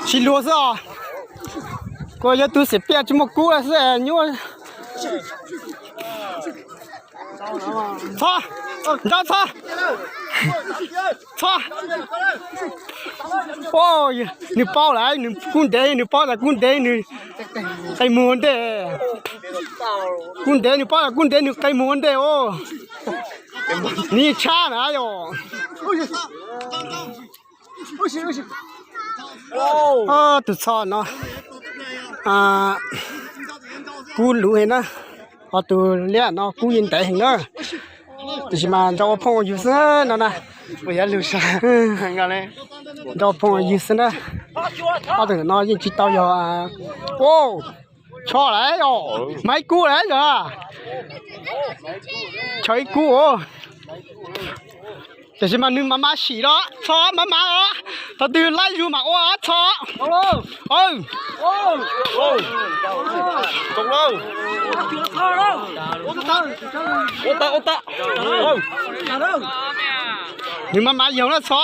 Sib luag xwb os. Kuv yog tus xiam piaj tsis muaj kub xwb nyuaj. Txhob, nrau txhob, txhob. Nws paub lawm, nws kub ntev, nws paub tas kub ntev nws qe muag ua ntej. Kub ntev nws paub tas kub ntev nws qe muag ua ntej os. Nws yeej tshab na yom. Tus txho no kub luv heev na, ho tus liab no kub yeej ntev heev na. Tiam sis mas nrau ua phooj ua ywg xwb no na. Nrau ua phooj ua ywg xwb na. Ob tug no yeej tsis tau yog. Tsho lawm, mas ib kub lawm yog. Tsho ib kub. Tiam sis mas nws mas mas sim los txho mas mas os. Thaum twg laib zug mas ua txho. Nws mas mas yog na txho.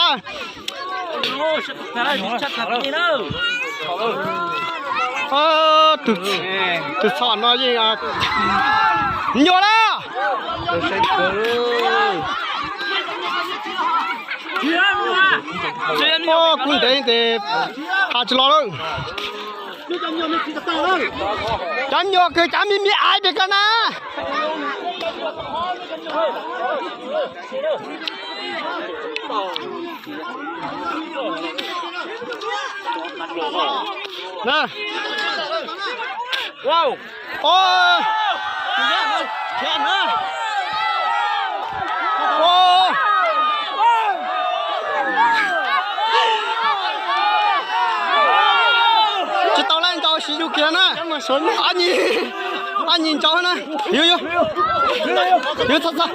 Tus txho no yeej nyuaj lawm. Kub ntev tes qas tsis los lawm. Cov nyuag kws cov me me aiv pem ko na. Tsis tau lawm, nrau siv zug kiag na. Ob nyis nrau na. Yuav, yuav, yuav txhob txhob.